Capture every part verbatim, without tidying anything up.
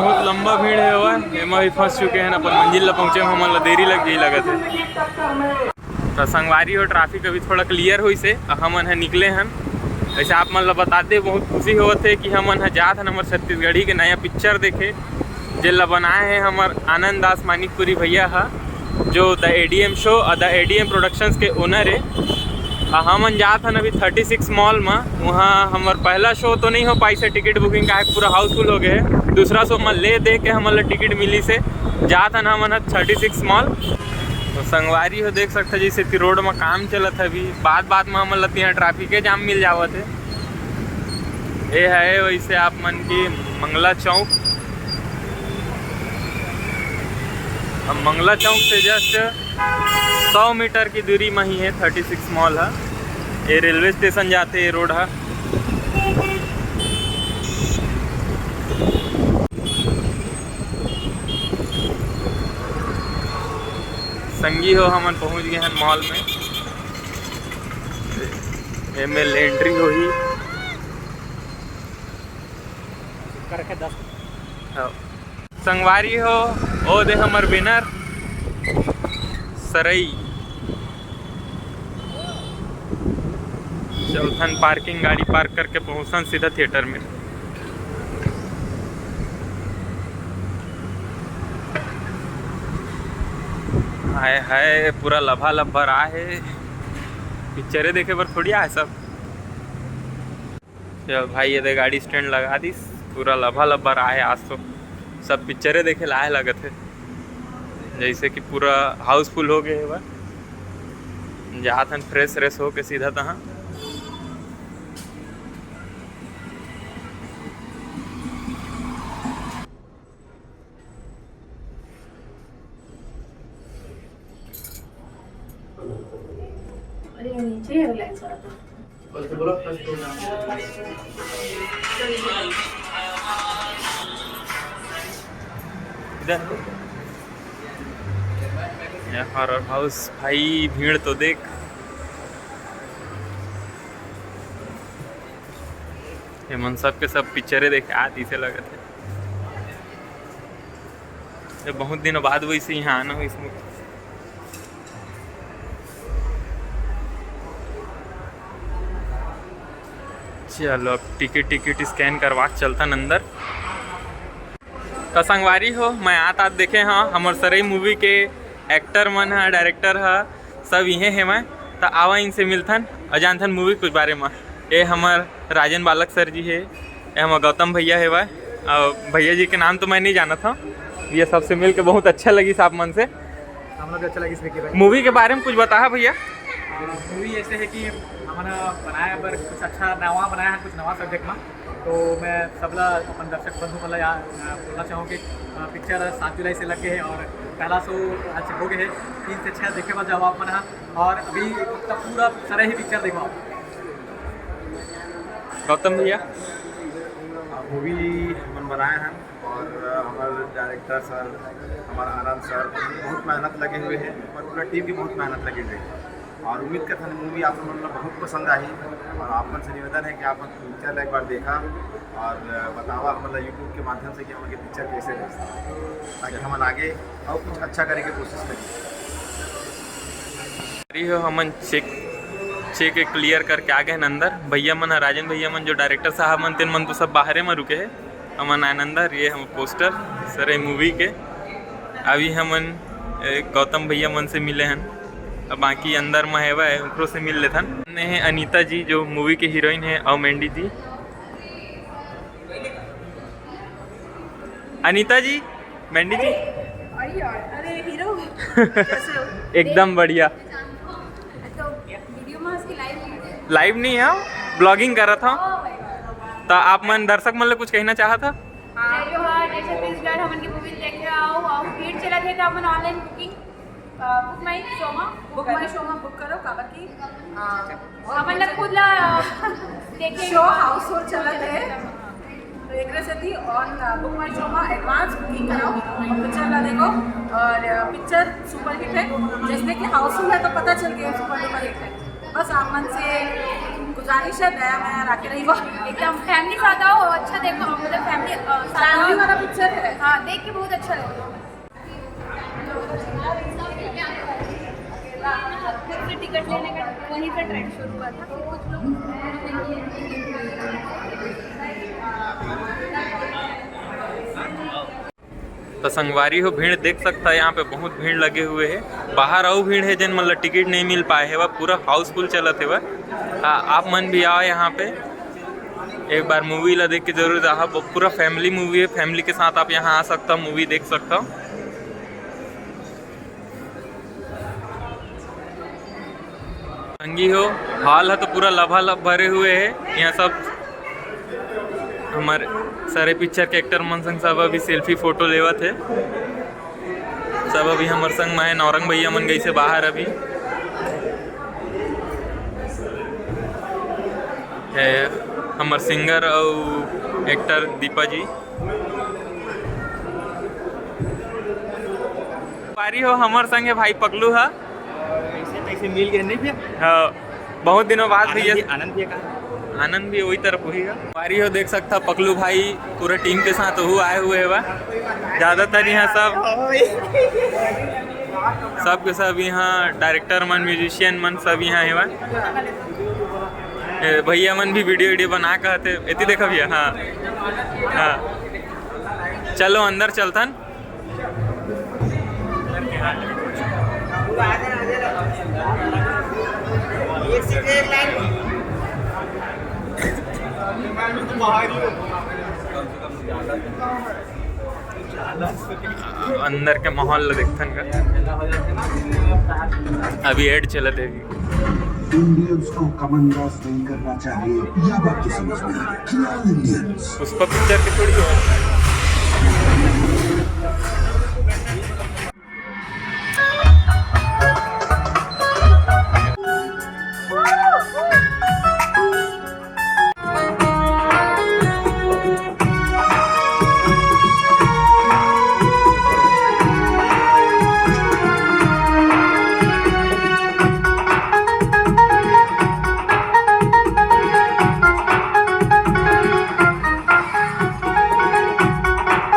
बहुत लंबा भीड़ हे, ओए, एमा भी फंस चुके हैं, अपन मंजिल ला पहुँचे में हमन ला देरी लग जाही लगत हे। तो संगवारी हो, ट्रैफिक अभी थोड़ा क्लियर होइस हे, अब हमन ह निकले हन। वैसे आप मन ला बता दे, बहुत खुशी होवत हे कि हमन ह जात हन हमर छत्तीसगढ़ी के नया पिक्चर देखे, जेला बनाए हे हमर आनंद दास मानिकपुरी भैया ह, जो द एडीएम शो और द एडीएम प्रोडक्शंस के ओनर हे। आ हमन जात हन अभी थर्टी सिक्स मॉल म। वहाँ हमर पहला शो तो नहीं हो पाइस हे, टिकट बुकिंग का पूरा हाउसफुल हो गए हे। दूसरा शो म ले दे के हमन ला टिकट मिलिस हे। जात हन हमन ह थर्टी सिक्स मॉल। तो संगवारी हो, देख सकत ह जैसे कि रोड म काम चलत हे अभी, बात बात म हमन ला तिहाँ ट्रैफिके जाम मिल जावत हे। ए है वैसे आप मन की मंगला चौक। अब मंगला चौक से जस्ट सौ मीटर की दूरी म ही है थर्टी सिक्स मॉल ह। ये रेलवे स्टेशन जाते ये रोड ह। संगी हो, हमन पहुंच गए हैं मॉल में। एमे एंट्री होही। करके दस। हाँ। संगवारी हो, ओ दे हमर बैनर सरई। चलथन पार्किंग, गाड़ी पार्क करके पहुंचन सीधा थिएटर में। हाय हाय, पूरा लभा लभ भराए हे। पिक्चरे देखे बर थोड़ी आए सब। चल भाई, ये दे गाड़ी स्टैंड लगा दिस, पूरा लभा लभ भराए हे आज तो। सब पिक्चरे देखे ला आए लगत हे, जैसे कि पूरा हाउसफुल हो गए हे बा। जात हन फ्रेश व्रेश होके सीधा तहाँ। अरे, नीचे है रिलायंस वाला तो। इधर। ये हॉरर हाउस भाई, भीड़ तो देख। ये मन सब के सब पिक्चरे देखे आत इसे लगत हे। ये बहुत दिन बाद वैसे यहाँ आना होइस। चलो, अब टिकट टिकट स्कैन करवा के चलथन अंदर। तो संगवारी हो, मैं आत आत देखे हाँ, हमर सरई मूवी के एक्टर मन ह, डायरेक्टर ह, सब इहे हेवय। त आवा, इनसे मिलथन और जानथन मूवी कुछ बारे म। ये हमर राजन बालक सर जी हे, ये हमर गौतम भैया हेवय। और भैया जी के नाम तो मैं नहीं जानत हूँ। ये सबसे मिल के बहुत अच्छा लगिस आप मन से। हम लोग अच्छा लगिस विकी भाई। मूवी के बारे में कुछ बताहा भैया। मूवी ऐसे है कि हमन बनाए बर कुछ अच्छा नवा बनाए हन, कुछ नवा सब्जेक्ट में। तो मैं सबला अपन दर्शक बंधु मन ला या, अ, बोलना चाहूँ कि, अ, पिक्चर सात जुलाई से लग गए है और पहला शो आज हो गए है। तीन से छः देखे बर जाओ आप मन ह, और अभी एक हफ्ता पूरा सरई ही पिक्चर देखो आप। गौतम भैया। मूवी हमन बनाए हैं और हमारे डायरेक्टर सर, हमारा आनंद सर बहुत मेहनत लगे हुए हैं और पूरा टीम भी बहुत मेहनत लगे हुए हैं। और उम्मीद करथन मूवी आप मन ला बहुत पसंद आही। और आप मन से निवेदन है कि आप मन पिक्चर ला एक बार देखा और बतावा हमन ला YouTube के माध्यम से कि हमन के पिक्चर कैसे रहे, ताकि हमन आगे और कुछ अच्छा करे के कोशिश करी। अरे हो, हमन चेक, चेक क्लियर करके आ गए हैं अंदर। भैया मन ह, राजन भैया मन जो डायरेक्टर साहब मन, तेन मन तो सब बाहरे में रुके हैं। हमन आए अंदर, ये हम पोस्टर सरई मूवी के। अभी हमन, ए, गौतम भैया मन से मिले हन। अब बाकी अंदर में हेवय, ओकरो से मिल लेथन। ने हे अनीता जी, जो मूवी के हीरोइन है, और मैंडी जी। अनीता जी, मैंडी जी। अरे यार, अरे हीरो, कैसे हो? एकदम बढ़िया। तो वीडियो में आज की लाइव नहीं है। लाइव नहीं है, ब्लॉगिंग कर रहा था। ओ भाई। तो आप मन दर्शक मन ले कुछ कहना चाहत ह? हाँ। जय जोहार, जय छत्तीसगढ़, हमन की मूवी देखे आओ, और भीड़ चलत है तो हमन ऑनलाइन बुकिंग, अ, बुक माई शो मा बुक माई शो मा बुक करो, काबर की, हाँ, हमन ला खुद ला देखे शो हाउसफुल चलत है। तो एकरे सेती on, uh, book my show मा एडवांस बुकिंग करो और पिक्चर ला देखो। और, अ, पिक्चर सुपरहिट है, जैसे कि हाउसफुल है तो पता चल गया सुपर डुपर हिट है। बस आप मन से गुजारिश है, दया माया राखे रही। एकदम फैमिली साथ आओ, अच्छा देखो, मतलब फैमिली, अ, साथ आओ। फैमिली वाला पिक्चर है। हाँ, देख के बहुत अच्छा लगा। फिर टिकट लेने का वहीं पे ट्रेंड शुरू हुआ था। फिर कुछ लोग तो संगवारी हो, भीड़ देख सकता है, यहाँ पे बहुत भीड़ लगे हुए है। बाहर अउ भीड़ है, जेन मन ला टिकट नहीं मिल पाए है, वह पूरा हाउसफुल चलत है। वह आ, आप मन भी आओ यहाँ पे, एक बार मूवी ला देख के जरूर जाहा। वो पूरा फैमिली मूवी है, फैमिली के साथ आप यहाँ आ सकता हो, मूवी देख सकता हो। संगी हो, हॉल ह तो पूरा लभालब भरे हुए है। यहाँ सब हमर सारे पिक्चर के एक्टर मन संग सब अभी सेल्फी फोटो लेवत है। सब अभी हमर संग में है। नौरंग भैया मन गई से बाहर अभी। है हमर सिंगर अउ एक्टर दीपा जी। पारी हो हमर संग है भाई पकलू हा। कैसे कैसे मिल गए नहीं भैया? हाँ, बहुत दिनों बाद आनंद भैया। भी, आनंद भैया कहाँ? आनंद भी वही तरफ होही गा। पारी हो देख सकता पकलू भाई पूरा टीम के साथ वो आए हुए है बा। ज्यादातर यहाँ सब, सब के सब यहाँ डायरेक्टर मन, म्यूजिशियन मन सब यहाँ है बा। ए, भैया मन भी वीडियो वीडियो बना कहते, एती देखा भैया। हाँ, हाँ, चलो अंदर चलथन। अंदर के माहौल ला देखथन का, अभी एड चलत है अभी। इंडियंस को कमन रॉस नहीं करना चाहिए, यह बात तो समझ में आ रही है। क्या इंडियंस? पुष्पा पिक्चर के थोड़ी हो।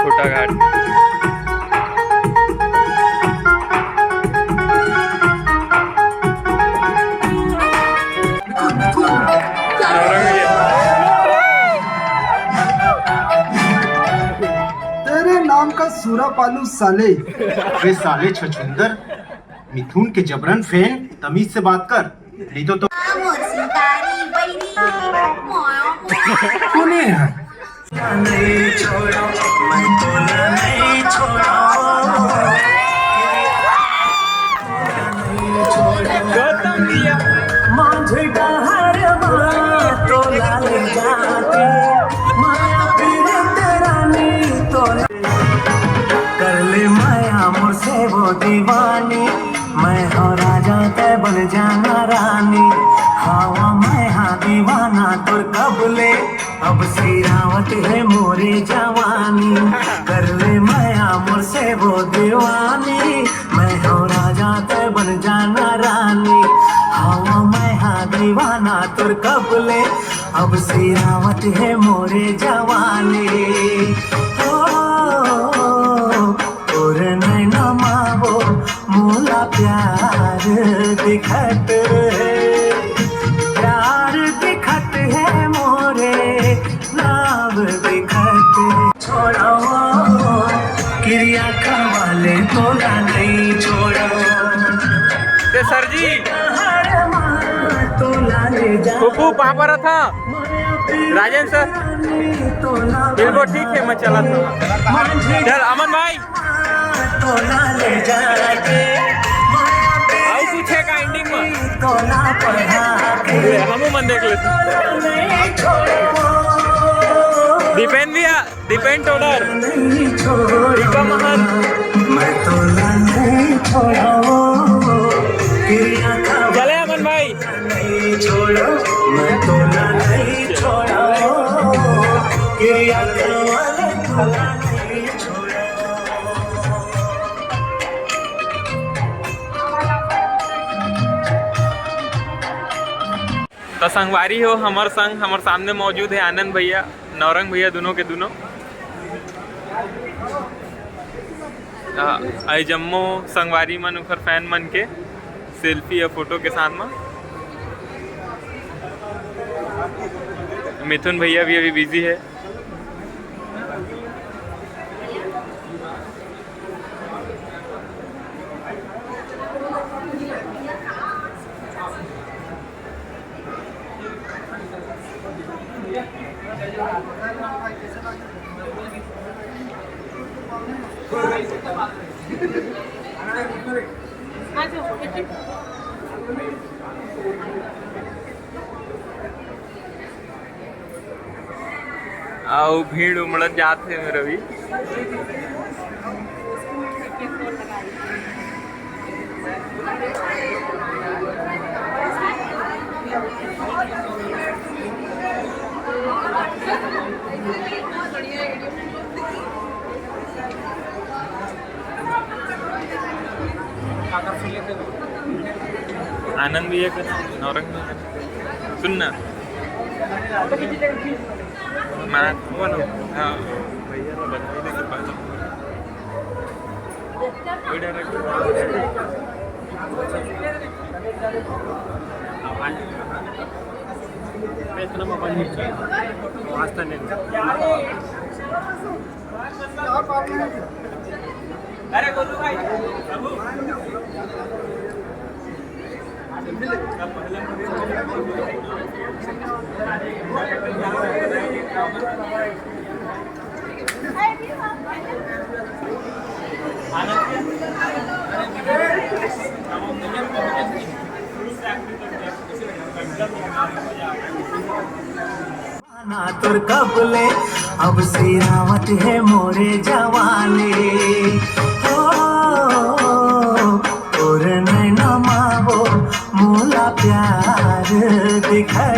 छोटा घाट। तेरे नाम का सूरा पालू साले। वे साले छछूंदर, मिथुन के जबरन फैन, तमीज से बात कर, नहीं तो, तो सुने यार। गौतम भैया। माझे डहर मा तोला ले जाके, माया फिर तेरा नी तोला। कर ले माया मोर से वो दीवानी, मैं हो राजा तै बन जाना रानी। हवा मैं हाँ दीवाना तोर कबले, अब सिरावत है मोरे जवानी। कर ले माया मोर से वो दीवानी, मैं हो राजा तै बन जाना रानी। हवा मैं हाँ दीवाना तोर कबले, अब सिरावत है मोरे जवानी। ओ, तोर नैना मा वो मोला प्यार दिखत है, प्यार दिखत है मोरे नाव दिखत है। छोड़ो किरिया खवाले तोला नहीं छोड़ो। ते सर जी, हर माँ तोला ले जा। कुकू पापा रहा था। राजेंद्र सर, बिल्कुल ठीक है, मैं चला था। चल अमन भाई, अउ कुछ है का एंडिंग में? हमू मन देख लेते। दीपेन भैया, दीपेन टोडर, टीका महंत। मैं तोला नहीं छोड़ो, किरिया खा चले अमन भाई। नहीं छोड़ो, मैं तोला नहीं छोड़ो, किरिया खा तोला नहीं छोड़ो। त संगवारी हो, हमर संग, हमर सामने मौजूद हे आनंद भैया, नौरंग भैया, दुनों के दुनों। आ, आई जम्मो संगवारी मन, ओकर fan मन के selfie या photo के साथ म। मिथुन भैया भी अभी busy हे। अउ भीड़ उमड़त जात हे, रवि। आनंद भैया का, नौरंग भैया का। सुन ना। मैं, हाँ। भैया ने बताई दे कि पहला कोई director। मैं इतना मोबाइल नहीं चलाता। वास्ता नहीं। ना तोर कबले अब सिरावत हे मोरे जवानी। हो, तोर नैना मा वो मोला प्यार दिखा।